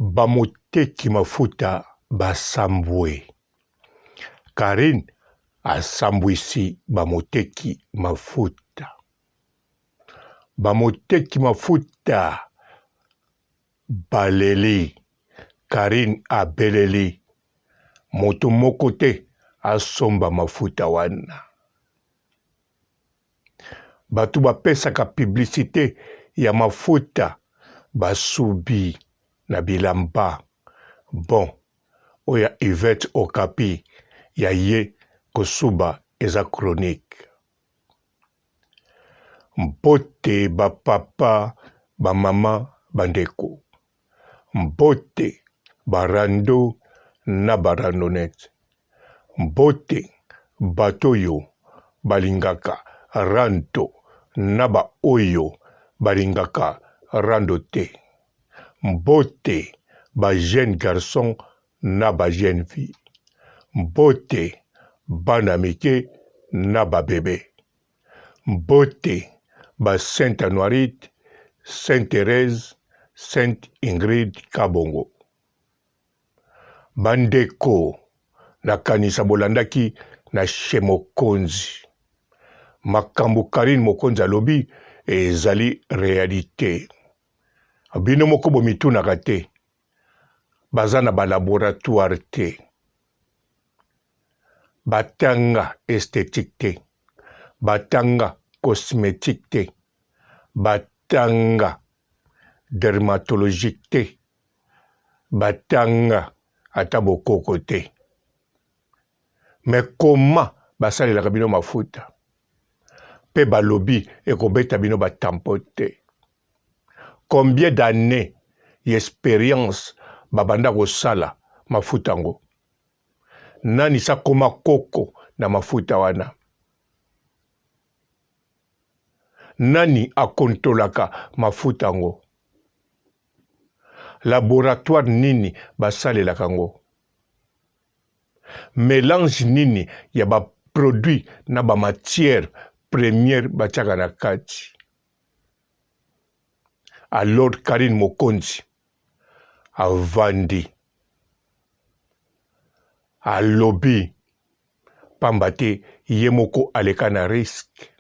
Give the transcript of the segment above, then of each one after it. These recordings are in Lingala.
Ba moteki mafuta basambwe. Carine asambwisi ba moteki mafuta. Ba moteki mafuta baleli. Carine abeleli moto moko te asomba mafuta wana. Bato bapesaka publicite ya mafuta basubi na bilamba bon oyo ya Yvette Okapi ya ye kosuba eza chronique. Mbote ba papa, ba mama, ba ndeko. Mbote ba rando na ba randonnette. Mbote bato oyo balingaka rando na ba oyo balingaka rando te. Mbote ba jeunes garçons na ba jeunes filles. Mbote bana mike na ba bebes. Mbote ba Sainte Anuarite, Sainte Therèse, Sainte Ingrid Kabongo. Ba ndeko nakanisa bolandaki na chez mokonzi makambo Carine mokonzi alobi ezali realite bino moko bomitunaka te baza na ba laboratoire te batanga esthetique te batanga cosmetique te batanga dermatologique te Batanga ata bokoko te. Mais comment basalelaka bino mafuta pe balobi ekobeta bino ba tampon te? Combien d'annees ya experience babanda kosala mafuta yango? Nani si akoma koko na mafuta wana? Nani akontolaka mafuta yango? Laboratoire nini basalelaka yango? Melange nini ya ba produits na ba matières premières batiaka na kati? Alors Carine Mokonzi avandi alobi pamba te ye moko aleka na risque.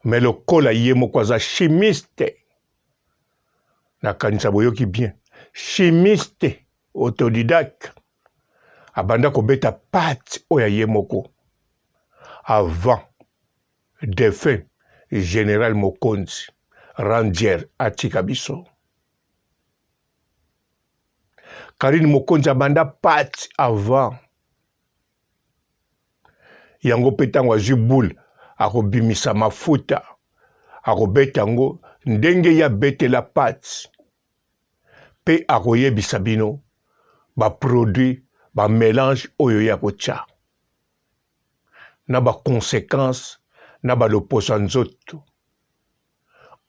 Mais lokola ye moko aza chimiste, nakanisa boyoki bien, chimiste autodidacte, abanda kobeta pate oyo ya ye moko avant defunt general Mokonzi Randier atika biso. Carine Mokonzi abanda pate avant Yango pe tango azui boule akobimisa mafuta akobeta yango ndenge ye abetela pate pe akoyebisa bino ba produits ba melange oyo ye akotia na ba consequences na ba loposo ya nzoto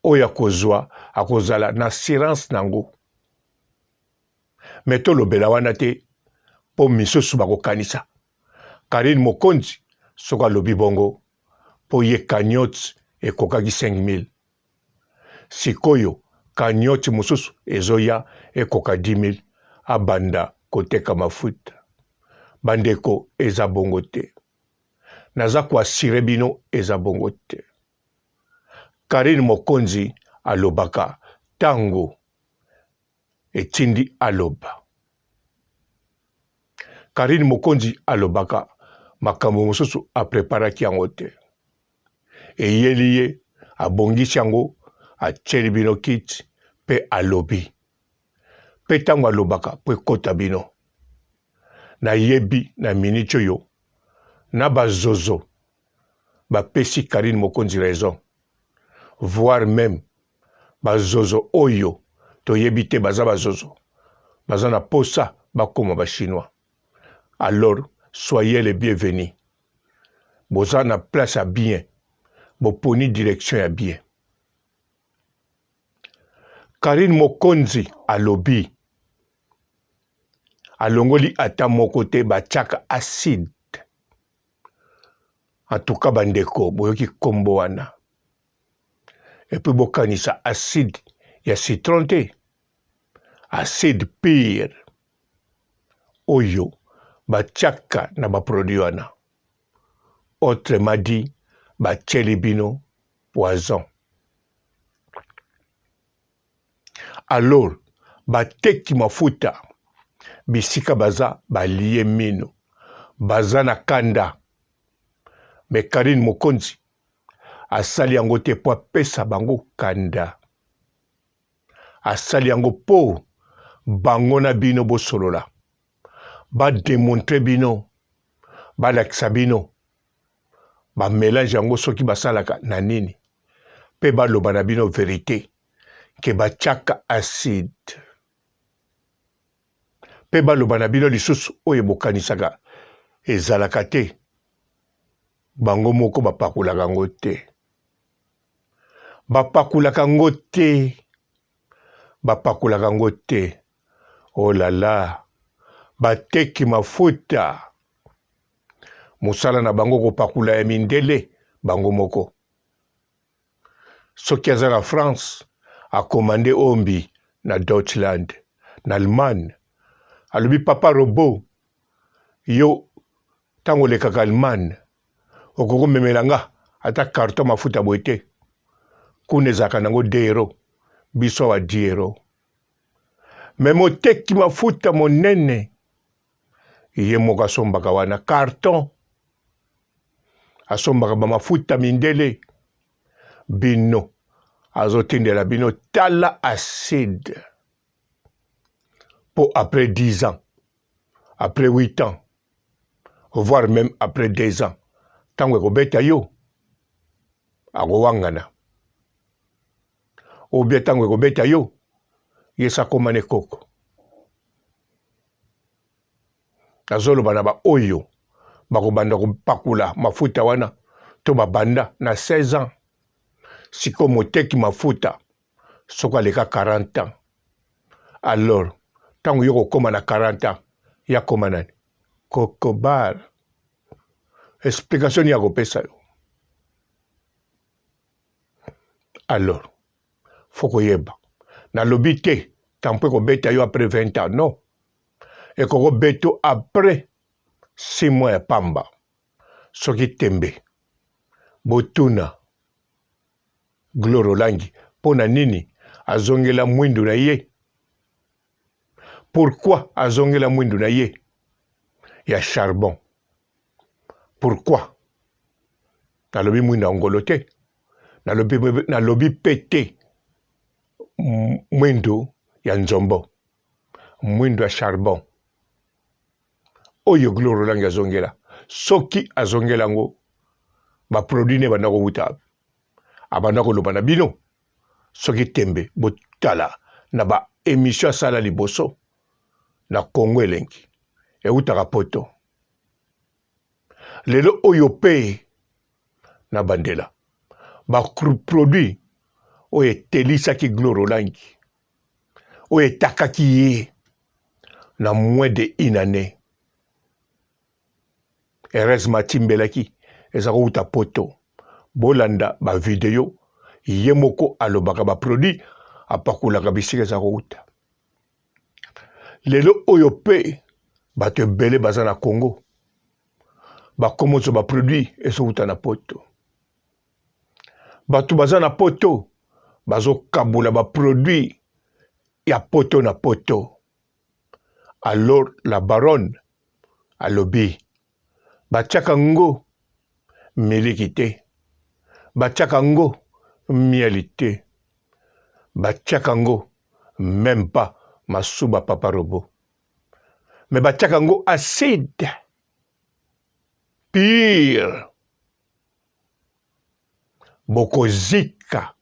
oyo akozua akozala na assurance na yango. Mais tolobela wana te po misusu bakokanisa Carine Mokonzi soki alobi bongo po ye cagnotte ekokaki 5000 sikoyo cagnotte mosusu ezoya ekoka 10000 abanda koteka mafuta. Bandeko eza bongo te. Naza ko assurer bino eza bongo te. Carine Mokonzi alobaka tango etindi aloba. Carine Mokonzi alobaka makambo mosusu a preparaki yango te. Eyeli ye abongisi yango atieli bino kiti pe alobi. Pe tango alobaka po ekota bino. Nayebi na minute oyo na ba zozo bapesi Carine Mokonzi raison voir meme ba zozo oyo toyebi te baza ba zozo baza na posa bakoma ba chinois alors soyez les bienvenus boza na place ya bien boponi direction ya bien Carine Mokonzi alobi alongoli ata moko te batiaka acide en tout cas bandeko boyoki kombo wana et puis bokanisa acide ya citron te. Acide pire oyo batiaka na ba produit wana. Autrement dit, batieli bino poison. Alors bateki mafuta bisika baza balie minu baza na kanda mais Carine Mokonzi asali yango te po apesa bango kanda asali yango po bango na bino bosolola ba demontre bino balakisa bino ba melange yango soki basalaka na nini pe baloba na bino verite ke batiaka acide pe baloba na bino lisusu oyo bokanisaka ezalaka te bango moko bapakolaka yango te bapakolaka yango te bapakolaka yango te olala oh bateki mafuta mosala na bango kopakula ya mindele bango moko soki aza na France akomande ombi na Deutschland na Allemagne alobi papa robot yo ntango olekaka Allemagne okoki komemela nga ata carton mafuta boye te kuna ezalaka nango 2 euro biso awa 10 euro me moteki mafuta monene ye moko asombaka wana carton asombaka bamafuta mindele bino azotindela bino tala acide mpo après 10 ans après 8 ans voire même après 2 ans ntango ekobeta yo akowangana ou bien ntango ekobeta yo ye sakoma ne koko Nazoloba na ba oyo bakobanda kopakula mafuta wana to babanda na 16 ans. Sikoyo moteki mafuta soki aleka 40 ans, alors ntango yo kokoma na 40 ans ye akoma nani? Kokobar. Explication nini akopesa yo? Alors faut koyeba, nalobi te tampo ekobeta yo après 20 ans, non. Ekoko beto après 6 mois ya pamba soki tembe botuna Gloria Olangi pona nini azongela mwindu na ye pourquoi azongela mwindu na ye ya charbon pourquoi nalobi mwindu ya ngolo te nalobi, nalobi pe te mwindu ya nzombo mwindo ya charbon oyo Gloire Olangi azongela soki azongela yango ba produit ne ebanda kowuta abanda koloba na bino soki tembe botala na ba emission asala liboso na Congo elengi ewutaka poto lelo oyo pe na bandela ba produit oyo etelisaki Gloire Olangi oyo etakaki ye na moins de une année heureusement atimbelaki eza kowuta poto bolanda ba video ye moko alobaka ba produit apakolaka bisika eza kowuta lelo oyo pe bato ebele baza na Congo bakomozwa ba produit ezowuta na poto Bato baza na poto bazokabola ba produit ya poto na poto. Alors la baronne alobi batiaka ngo miliki te, batiaka ngo miel te, batiaka ngo meme pas masuba papa robot, mais batiaka ngo acide pire. Bokozika,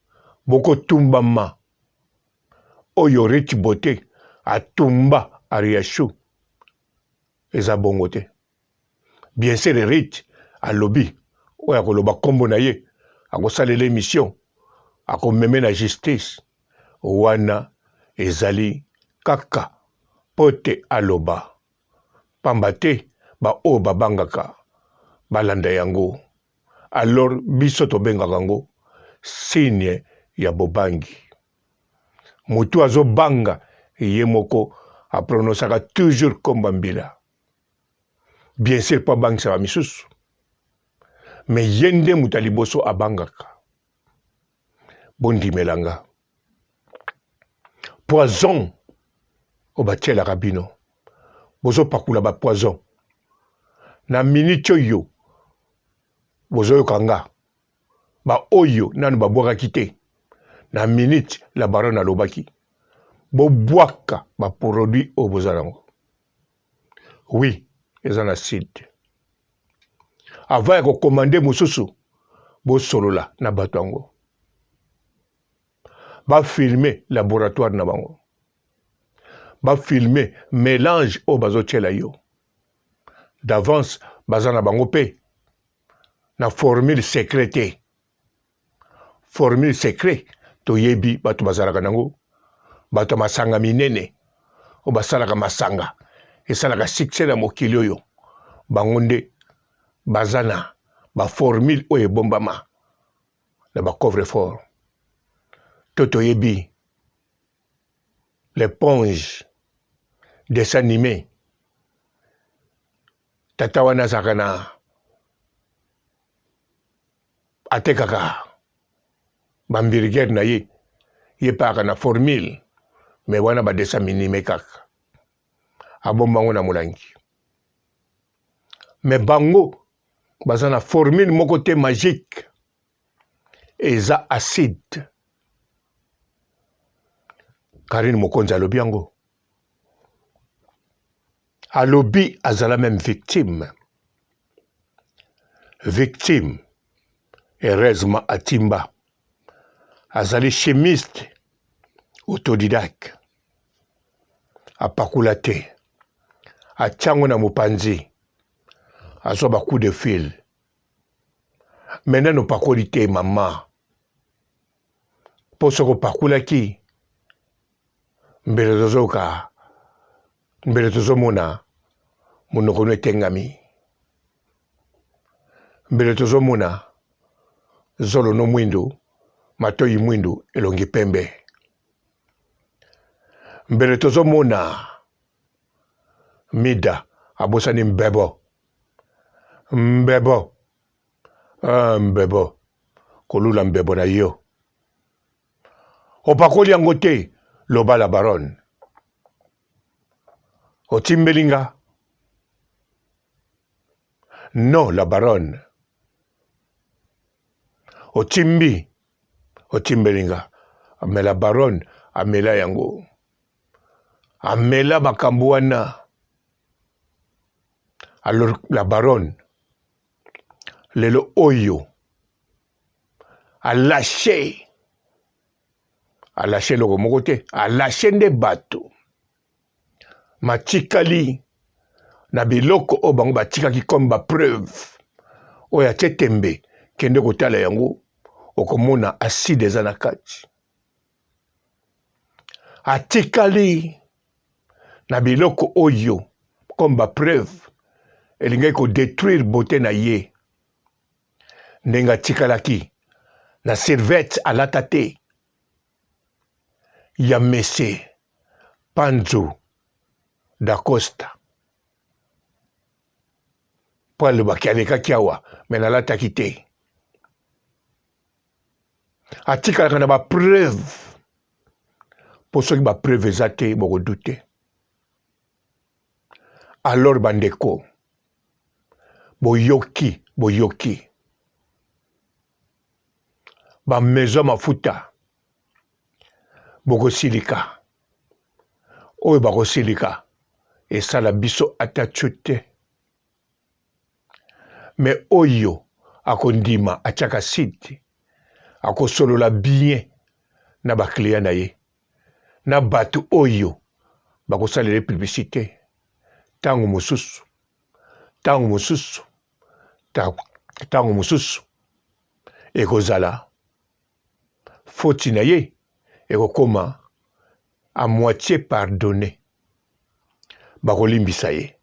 bokotumbama. Oyo Rich Beaute atumba Ariachou eza bongo te. Bien sûr Rich alobi oyo akoloba kombo na ye akosalela emission akomeme na justice wana ezali kaka mpo te aloba pamba te ba oyo babangaka balanda yango alors biso tobengaka yango signe ya bobangi. Mutu azobanga Ye moko apronosaka toujours komba mbila. Bien sûr mpo abangisa ba misusu. Mais ye nde moto ya liboso abangaka. Bondimela nga. Poison oyo batielaka bino. Bozopakola ba poison. Na minute oyo bozoyoka nga ba oyo nanu babwakaki te na minute la baronne alobaki bobwaka ba produit oyo boza nango oui eza na site avant ya kokomande mosusu bosolola na bato yango bafilme laboratoire na bango bafilme melange oyo bazotyela yo d'avance baza na bango mpe na formule secret te formule secret toyebi bato bazalaka nango bato ya masanga minene oyo basalaka masanga esalaka succès na mokili oyo bango nde baza na baformule oyo ebombama na bacoffre fort to toyebi l'éponge dessin animé tata wana azalaka na atekaka bambirgere na ye ye mpe ayaka na formule me wana badesa minime kaka abomba yango na molangi me bango baza na formule moko te magique eza acide karine mokonzi alobi yango Alobi azala meme victime. Victime heureusement atimba. Azali chimiste autodidacte. Apakola te. Atia yango na mopanzi. Azwa ba coup de fil. Mais nanu opakoli te mama. Mpo soki opakolaki mbele tozoyoka mbele tozomona monoko no etengami mbele tozomona zolo no mwindu matoyi mwindu elongi pembe mbele tozomona mida abosani mbebo mbebo ah, mbebo kolula mbebo na yo Opakoli yango te loba la baronne. Otimbeli nga? Non la baronne. Otimbi, otimbeli nga. Mais la baronne amela yango. Amela makambo wana. Alors la baronne lelo oyo alache alache eloko moko te alache nde bato matikali na biloko oyo bango batikaki comme bapreuve oyo atie tembe kende kotala yango okomona acide eza na kati atikali na biloko oyo comme bapreuve elingaki kodetruire beauté na ye ndenge atikalaki na serviette alata te ya mese Panzu Dacosta mpo alobaki alekaki awa me nalataki te atikalaka na bapreuve mpo soki bapreuve eza te bokodute alors bandeko boyoki boyoki ba maison mafuta bokosilika oyo bakosilika esala biso ata tio te me oyo akondima atiaka site akosolola bien na baclient na ye na bato oyo bakosalela ye publicité ntango mosusu ntango mosusu ntango mosusu ekozala foti na ye ekokoma à moitié pardonné bakolimbisa ye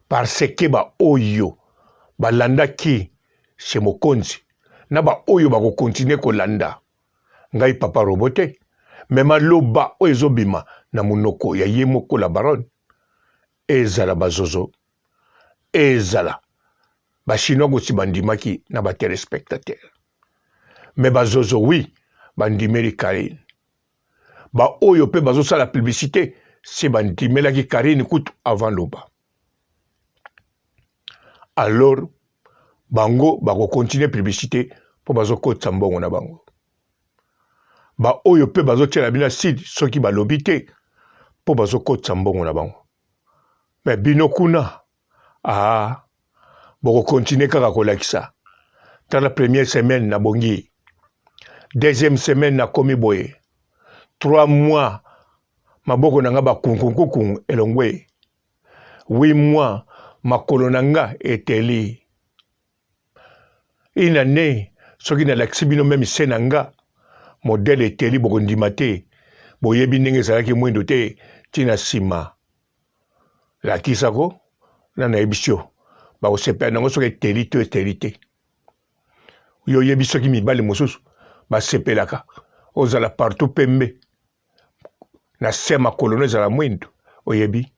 parce que baoyo balandaki chez mokonzi na baoyo bakokontinue kolanda ngai papa robo te me maloba oyo ezobima na monoko ya ye moko la baronne, ezala bazozo, ezala ba chinois kutu bandimaki na ba telespectateurs. Mais bazozo oui, bandimeli Carine. Ba oyo pe bazosala publicité se bandimelaki Carine kutu avant loba. Alors bango bako continuer publicité mpo bazokotisa mbongo na bango. Ba oyo pe bazotiela bino acide soki balobi te mpo bazokotisa mbongo na bango. Mais bino kuna ah boko continuer kaka kolakisa tala première semaine na bongi deuxième semaine nakomi boye trois mois maboko na nga bakunkunkuku elongwe huit mois makolo na nga eteli une année soki nalakisi bino meme se na nga modele eteli bokondima te boyebi ndenge ezalaki mwindo te ntina nsima Lakisa ko na nayebisi yo bakosepela nango soki eteli to eteli te. Yo oyebi soki mibali mosusu basepelaka ozala partout pembe na se makolo no ezala mwindu oyebi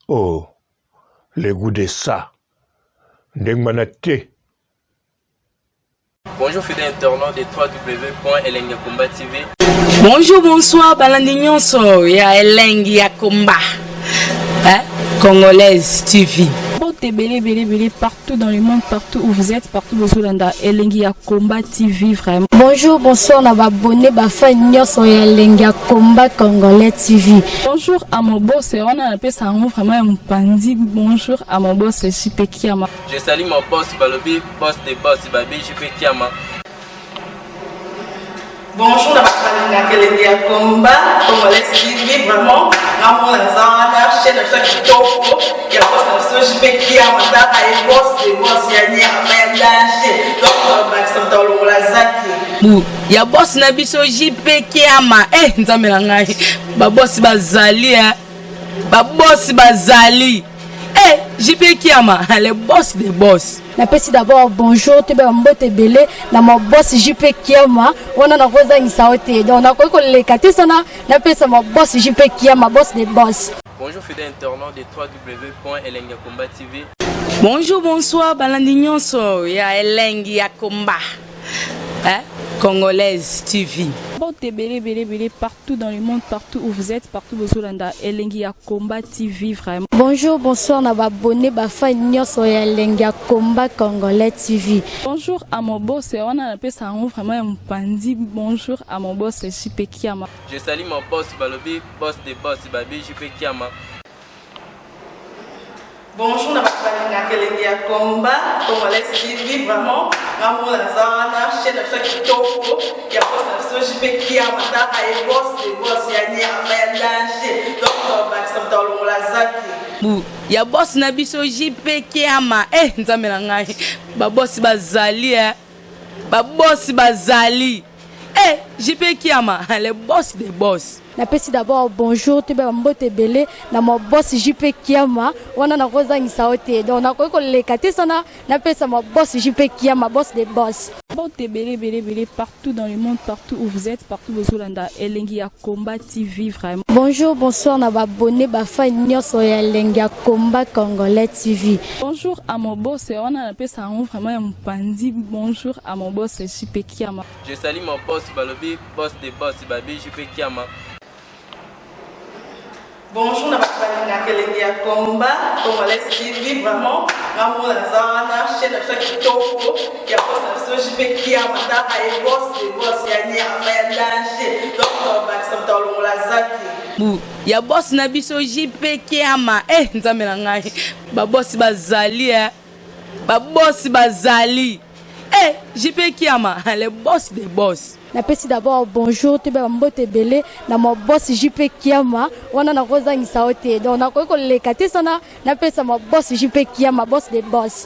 oh le goût de ça ndenge wana te. Bonjour fidèles internautes de www.elengiyakomba TV. Bonjour, bonsoir, balandi nyonso ya Elengi ya Komba. Hein? Congolaise TV. Mbote ebele ebele ebele partout dans le monde, partout où vous êtes, partout bozolanda Elengi ya Combat TV vraiment. Bonjour, bonsoir na ba abonnés ba fans nyonso ya Elengi ya Combat Congolais TV. Bonjour à mon boss, wana napesa yango vraiment ya mopanzi. Bonjour à mon boss JP Kiama. Je salue mon boss balobi boss de boss babi JP Kiama. Bonjour na bato balingaka elengi ya combat congolais TV vraiment ngamona naza wana chaîne na biso ya kitoko ya boss na biso JP Kiama tala ye boss de boss ya nyama ya danger donc babakisa moto alongola zaki bu ya boss na biso JP Kiama eh nzambe na ngai ba boss bazali eh ba boss bazali Eh, JP Kiama, le boss des boss. Napesi d'abord bonjour toyeba mbote ebele na ma boss JP Kiama wana nakozangisa yo te donc nakoki koleka te sana napesa ma boss JP Kiama boss des boss. Bonjour fidèles internautes de www.elengiyakomba TV. Bonjour, bonsoir, balandi nyonso ya Elengi ya Komba. Hein? Congolaise TV. Mbote ebele ebele ebele partout dans le monde, partout où vous êtes, partout bozolanda Elengi ya Combat TV vraiment. Bonjour, bonsoir na ba abonnés ba fans nyonso ya Elengi ya Combat Congolais TV. Bonjour à mon boss, wana napesa yango vraiment ya mopanzi. Bonjour à mon boss JP Kiama. Je salue mon boss balobi boss de boss babi JP Kiama. Bonjour na bato balingaka elengi ya combat congolais TV vraiment ngamona naza wana chaîne na biso ya kitoko ya boss na biso JP Kiama tala ye boss de boss ya nyama ya danger donc babakisa moto alongola zaki bu ya boss na biso JP Kiama eh nzambe na ngai ba boss bazali eh ba boss bazali eh JP Kiama le boss de boss. Napesi d'abord bonjour toyeba mbote ebele na ma boss JP Kiama wana nakozangisa yo te donc nakoki koleka te sana napesa ma boss JP Kiama boss de boss. Mbote ebele ebele ebele partout dans le monde, partout où vous êtes, partout bozolanda Elengi ya Combat TV vraiment. Bonjour, bonsoir na ba abonnés ba fans nyonso ya Elengi ya Combat Congolais TV. Bonjour à mon boss, wana napesa yango vraiment ya mopanzi. Bonjour à mon boss JP Kiama. Je salue mon boss balobi boss de boss babi JP Kiama. Bonjour na bato balingaka elengi ya combat congolais TV vraiment ngamona naza wana chaîne na biso ya kitoko ya boss na biso JP Kiama tala ye boss de boss ya nyama ya danger donc babakisa moto alongola zaki bu ya boss na biso JP Kiama eh nzambe na ngai ba boss bazali eh ba boss bazali eh JP Kiama le boss des boss. Napesi d'abord bonjour toyeba mbote ebele na ma boss JP Kiama wana nakozangisa yo te donc nakoki koleka te sana napesa ma boss JP Kiama boss des boss.